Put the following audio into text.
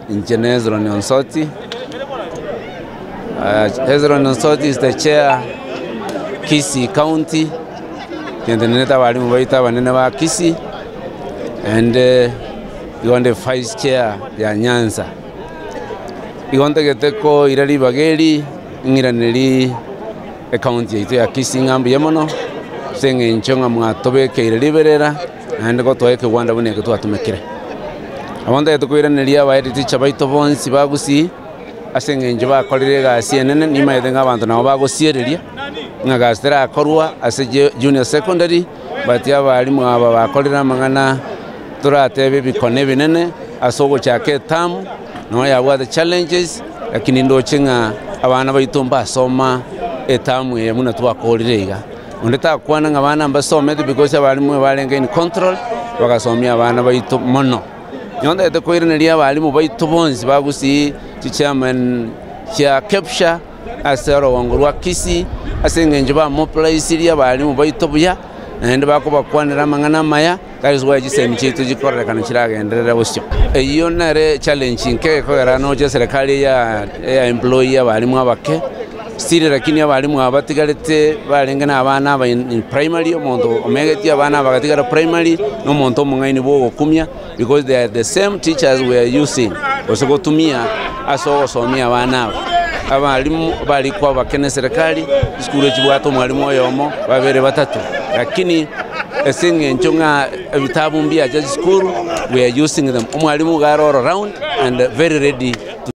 Inche ne Hezron Onsoti, Hezron Onsoti is the chair Kisii county, ntenenete abalimu baito abanene ba Kisii, naende igo nde vice chair ya Nyanza. Igo ntagete koira ribaga eri ng'iraneri ecounty yaito ya Kisii ng'a mbuya mono, ase eng'encho ng'a mwatobekeire riberera. Naende gotoa ekegwanda buna eke twatomekire. Nabo ntagete koiraneria abaendi ticha baito bonsi ba Gusii, ase eng'encho bakorire egasi enene, nimanyete ng'a abanto nabo bagosiereria, ng'a gasi terakorwa ase junior secondary, but abalimu aba bakorire amang'ana toratebe ebikone ebinene ase ogochaka etamu, nonya yabwate challenges, lakini ndoche ng'a abana baito mbasoma etamu eye buna twakorire iga. Onde takwana ng'a abana mbasomete because abalimu ebarenge in control, bagasomia abana baito mono. Nigo ntagete koiraneria abalimu baito bonsi ba Gusii, chichairman chia KEPSHA ase orogongo rwa Kisii, ase eng'encho bamobilisirie abalimu baito buya, naende bakobakwanera amang'ana amaya, that is why chisemi chiaito chikororekana chiragenderere bosio. Eyio nere challenge nke ekogera noche eserekari eya eya employ abalimu abake. Still lakini abalimu aba batigarete barenge na abana aba in primary, omonto omegetie abana aba bagatigara primary, na omonto omong'aini bwa ogokumia because they are the same teachers we are using gose gotumia ase ogosomia abana aba. Abalimu barikwa abake na eserekari, chisukuru echibwate omwalimu oyomo, babere, batato, lakini ase eng'encho ng'a ebitabu mbiacha chisukuru, we are using them. Omwalimu iga are all round and very ready to.